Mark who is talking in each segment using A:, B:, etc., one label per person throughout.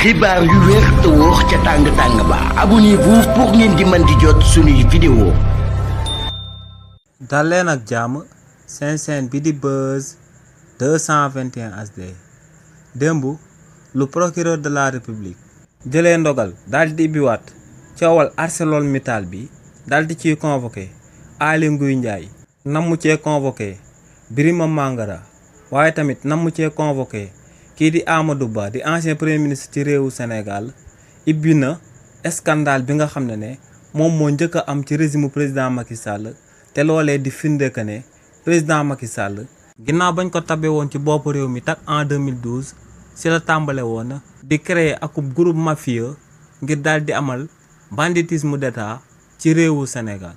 A: xibaar yu wér te wóor ca tàng-tàng ba abonnez-vous pour ngeen di mën di jot suñuy vidéo.
B: dal leen ak jàmm seen chaîne bi di Buzz 221 HD. démb lu procureur de la république jëlee ndogal daal di ibbiwaat coowal ArcelorMittal bi daal di ciy convoqué Aly Ngouille Ndiaye namu cee convoqué Birima Mangara waaye tamit namu cee convoqué kii di Amadou Ba di ancien premier ministre ci réewu Sénégal ibbi na scandale bi nga xam ne moom moo njëkk a am ci régime président Macky Sall te loolee di firnde que ne président Macky Sall ginnaaw bañ ko tabe woon ci bopp réew mi tak en 2012 ci la tàmbale woon di créer akub groupe mafieux ngir daal di amal banditisme d'état ci réewu Sénégal.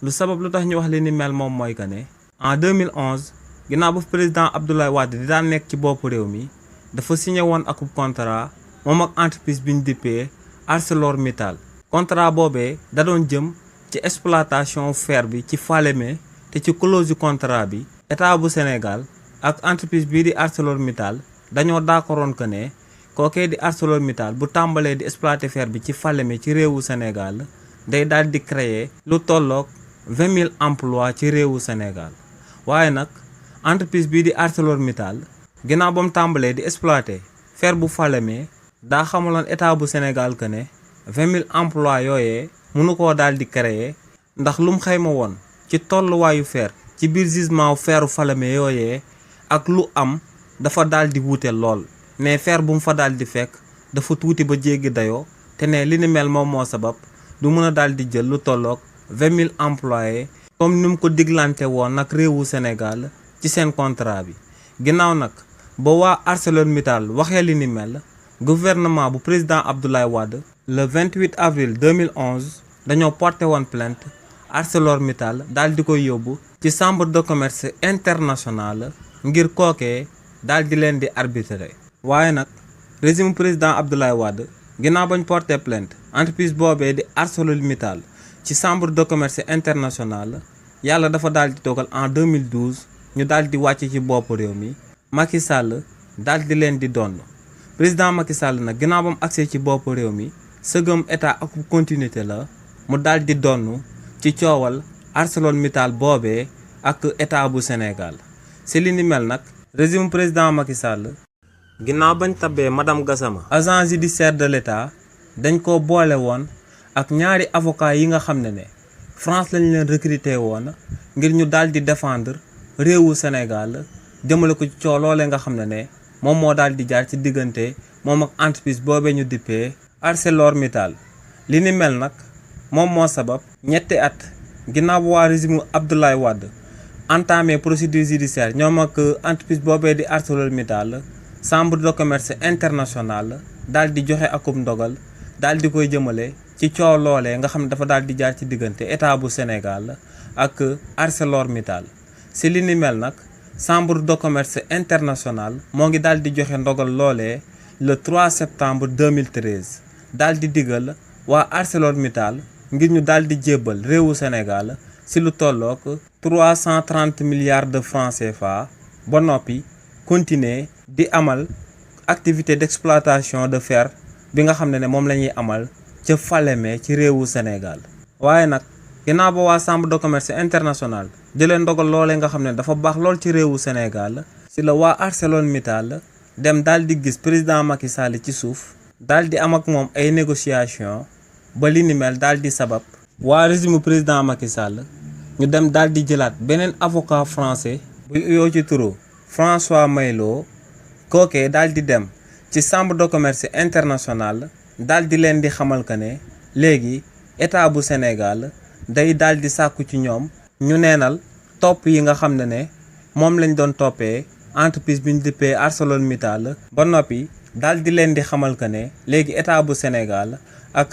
B: lu sabab lu tax ñu wax li ni mel moom mooy que ne en 2011 ginnaaw ba président Abdoulaye Wade di daan nekk ci bopp réew mi dafa signé woon akub contrat moom ak entreprise bi ñu dippee ArcelorMittal. contrat boobee da doon jëm ci exploitation fer bi ci Falémé te ci clause du contrat bi état bu Sénégal ak entreprise bii di ArcelorMittal dañoo d'accordoon que ne kookee di ArcelorMittal bu tàmbalee di exploiter fer bi ci Falémé ci réewu Sénégal day daal di créer lu tolloog 20 000 emplois ci réewu Sénégal. waaye nag entreprise bii di ArcelorMittal ginnaaw ba mu tàmbalee di exploiter fer bu Falémé daa xamaloon état bu Sénégal que ne 20 000 emplois yooyee mënu koo daal di créer ndax lu mu xayma woon ci tolluwaayu fer ci biir gisement feru Falémé yooyee ak lu am dafa daal di wuute lool mais fer bu mu fa daal di fekk dafa tuuti ba jéggi dayoo te ne li ni mel moom moo sabab du mën a daal di jël lu tolloog 20 000 employés comme ni mu ko diglante woon nag réewu Sénégal ci seen contrat bi. ginnaaw nag ba waa ArcelorMittal waxee li ni mel gouvernement bu président Abdoulaye Wade le 28 avril 2011 dañoo porté woon plainte ArcelorMittal daal di koy yóbbu ci chambre de commerce internationale ngir kookee daal di leen di arbitrer. waaye nag régime président Abdoulaye Wade ginnaaw bañ porté plainte entreprise boobee di ArcelorMittal ci chambre de commerce internationale yàlla dafa daal di dogal en 2012 ñu daal di wàcc ci bopp réew mi Macky Sall daal di leen di donn président Macky Sall nag ginnaaw ba mu agsee ci bopp réew mi sëgëm état ak continuité la mu daal di donn ci coowal ArcelorMittal boobee ak état bu Sénégal. si li ni mel nag régime président Macky Sall ginnaaw bañ tabee madame Gassama agent judiciaire de l'état dañ ko boole woon ak ñaari avocat yi nga xam ne France lañ leen recruter woon ngir ñu daal di défendre réewu Sénégal jëmale ko ci coow loolee nga xam ne moom moo daal di jaar ci diggante moom ak entreprise boobee ñu dippee ArcelorMittal. li ni mel nag moom moo sabab ñetti at ginnaaw bu waa régime Abdoulaye Wade entamé procédure judiciaire ñoom ak entreprise boobee di ArcelorMittal chambre de commerce internationale daal di joxe akub ndogal daal di koy jëmale ci coow loolee nga xam ne dafa daal di jaar ci diggante état bu Sénégal ak ArcelorMittal. si li ni mel nag chambre de commerce internationale moo ngi daal di joxe ndogal loolee le 3 septembre 2013 daal di digal waa ArcelorMittal ngir ñu daal di jébbal réewu Sénégal si lu tollook 330 milliards de francs CFA ba noppi continuer di amal activité d'exploitation de fer bi nga xam ne moom la ñuy amal ca Falémé ci réewu Sénégal. waaye nag ginnaaw ba waa chambre de commerce international jëlee ndogal loolee nga xam ne dafa baax lool ci réewu Sénégal si la waa ArcelorMittal dem daal di gis président Macky Sall ci suuf daal di am ak moom ay négociation ba li ni mel daal di sabab waa régime président Macky Sall ñu dem daal di jëlaat beneen avocat français bu uyoo ci turu François Maylo kookee daal di dem ci chambre de commerce international daal di leen di xamal que ne léegi état bu Sénégal day daal di sàkku ci ñoom ñu neenal topp yi nga xam ne moom lañ doon toppee entreprise bi ñu dippee ArcelorMittal ba noppi daal di leen di xamal que ne léegi état bu Sénégal ak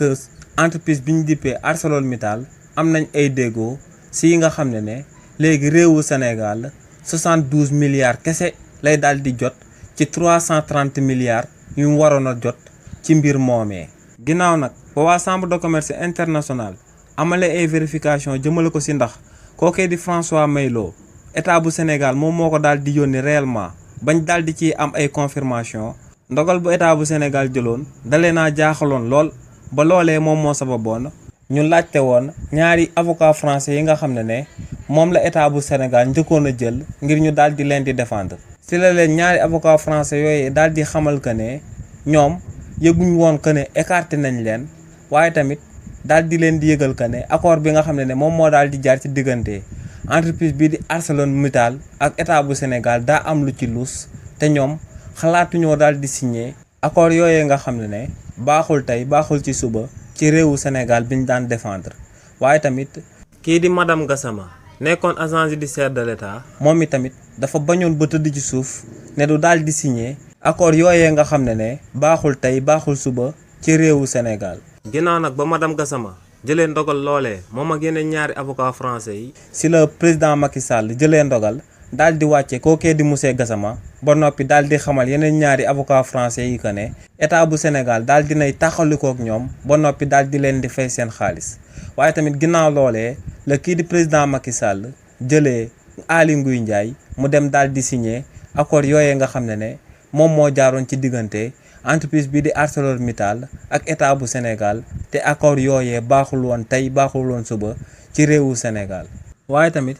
B: entreprise bi ñu dippee ArcelorMittal am nañ ay déggoo si yi nga xam ne léegi réewu Sénégal 72 milliards kese lay daal di jot ci 330 milliards yu mu waroon a jot ci mbir moomee. ginnaaw nag ba waa chambre de commerce international amale ay vérification jëmale ko si ndax kookee di François Maylo état bu Sénégal moom moo ko daal di yónni réellement bañ daal di ci am ay confirmation ndogal bu état bu Sénégal jëloon dalee naa jaaxaloon lool ba loolee moom moo sababoon ñu laajte woon ñaari avocat français yi nga xam ne moom la état bu Sénégal njëkkoon a jël ngir ñu daal di leen di défendre. si la leen ñaari avocat français yooyu daal di xamal que ne ñoom yëguñ woon que ne écarté nañ leen waaye tamit daal di leen di yëgal que ne accord bi nga xam ne moom moo daal di jaar ci diggante entreprise bii di ArcelorMittal ak état bu Sénégal daa am lu ci luus te ñoom xalaatuñoo daal di signé accord yooyee nga xam ne baaxul tey baaxul ci suba ci réewu Sénégal bi ñu daan défendre. waaye tamit kii di madame Gassama nekkoon agent judiciaire de l'État moom i tamit dafa bañoon ba tëdd ci suuf ne du daal di signé accord yooyee nga xam ne baaxul tey baaxul suba ci réewu Sénégal. ginnaaw nag ba madame Gassama jëlee ndogal loolee moom ak yeneen ñaari avocat français yi si la président Macky Sall jëlee ndogal daal di wàcce kookee di monsieur Gassama ba noppi daal di xamal yeneen ñaari avocat français yi que ne état bu Sénégal daal di nay taxalikook ñoom ba noppi daal di leen di fay seen xaalis. waaye tamit ginnaaw loolee la kii di président Macky Sall jëlee Aly Ngouille Ndiaye mu dem daal di signé accord yooyee nga xam ne moom moo jaaroon ci diggante entreprise bii di ArcelorMittal ak état bu Sénégal te accord yooyee baaxul woon tey baaxul woon suba ci réewu Sénégal. waaye tamit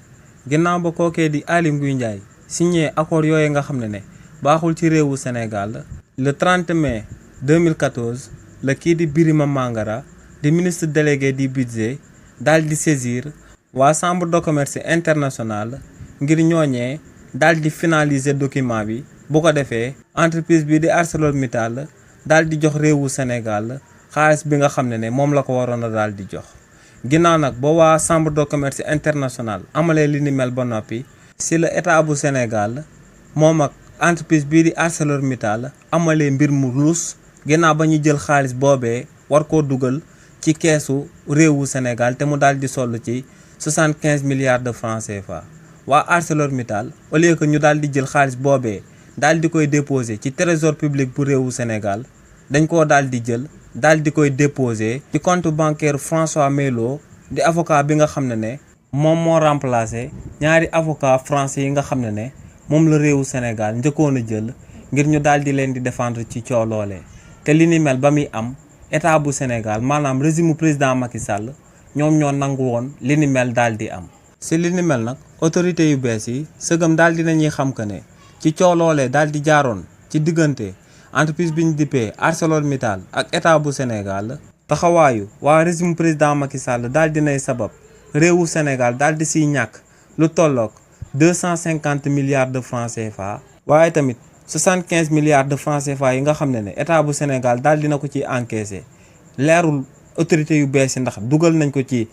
B: ginnaaw ba kookee di Aly Ngouille Ndiaye signé accord yooyee nga xam ne baaxul ci réewu Sénégal le 30 mai 2014 la kii di Birima Mangara di ministre délégué du budget daal di saisir waa chambre de commerce internationale ngir ñooñee daal di finaliser document bi. bu ko defee entreprise bi di ArcelorMittal daal di jox réewu Sénégal xaalis bi nga xam ne moom la ko waroon a daal di jox. ginnaaw nag ba waa chambre de commerce international amalee li ni mel ba noppi si la état bu Sénégal moom ak entreprise bii di ArcelorMittal amalee mbir mu luus ginnaaw ba ñu jël xaalis boobee war koo dugal ci keesu réewu Sénégal te mu daal di soll ci 75 milliards de francs CFA. waa ArcelorMittal au lieu que ñu daal di jël xaalis boobee daal di koy déposé ci trésor public bu réewu Sénégal dañ koo daal di jël daal di koy déposé ci compte bancaire François Melo di avocat bi nga xam ne moom moo remplacé ñaari avocat français yi nga xam ne moom la réewu Sénégal njëkkoon a jël ngir ñu daal di leen di défendre ci coow loolee. te li ni mel ba muy am état bu Sénégal maanaam régime président Macky Sall ñoom ñoo nangu woon li ni mel daal di am. si li ni mel nag autorité yu bees yi sëgam daal di nañuy xam que ne ci coow loolee daal di jaaroon ci diggante entreprise bi ñu dippee ArcelorMittal ak état bu Sénégal taxawaayu waa régime président Macky Sall daal di nay sabab réewu Sénégal daal di siy ñàkk lu tolloog 250 milliards de francs CFA. waaye tamit 75 milliards de francs CFA yi nga xam ne état bu Sénégal daal dina ko ci encaissé leerul autorité yu bees yi ndax dugal nañ ko ci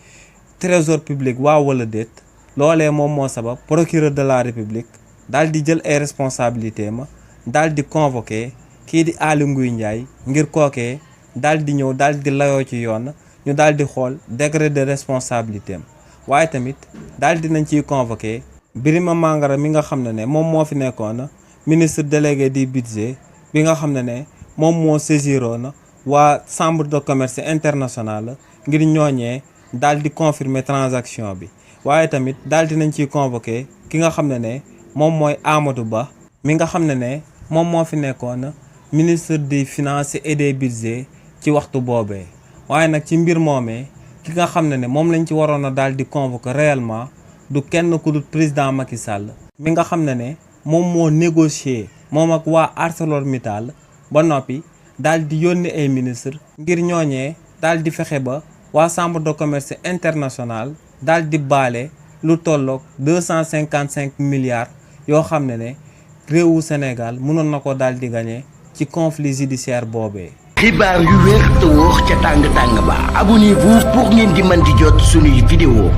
B: trésor public waaw wala déet. loolee moom moo sabab procureur de la république daal di jël ay responsabilités ma daal di convoqué kii di Aly Ngouille Ndiaye ngir kookee daal di ñëw daal di layoo ci yoon ñu daal di xool degré de responsabilité am. waaye tamit daal di nañ ciy convoqué Birima Mangara mi nga xam ne moom moo fi nekkoon ministre délégué du budget bi nga xam ne moom moo saisiroon waa chambre de commerce internationale ngir ñooñee daal di confirmer transaction bi. waaye tamit daal di nañ ciy convoqué ki nga xam ne moom mooy Amadou Ba mi nga xam ne moom moo fi nekkoon ministre des finances et des budgets ci waxtu boobee. waaye nag ci mbir moomee ki nga xam ne moom lañ ci waroon a daal di convoqué réellement du kenn ku dul président Macky Sall mi nga xam ne moom moo négocié moom ak waa ArcelorMittal ba noppi daal di yónni ay ministre ngir ñooñee daal di fexe ba waa chambre de commerce international daal di baale lu tolloog 255 milliards yoo xam ne réewu Sénégal mënoon na ko daal di gagné ci conflit judiciaire boobee.
A: xibaar yu wér te wóor ca tàng tàng ba abonnez-vous pour ngeen di mën di jot suñuy vidéo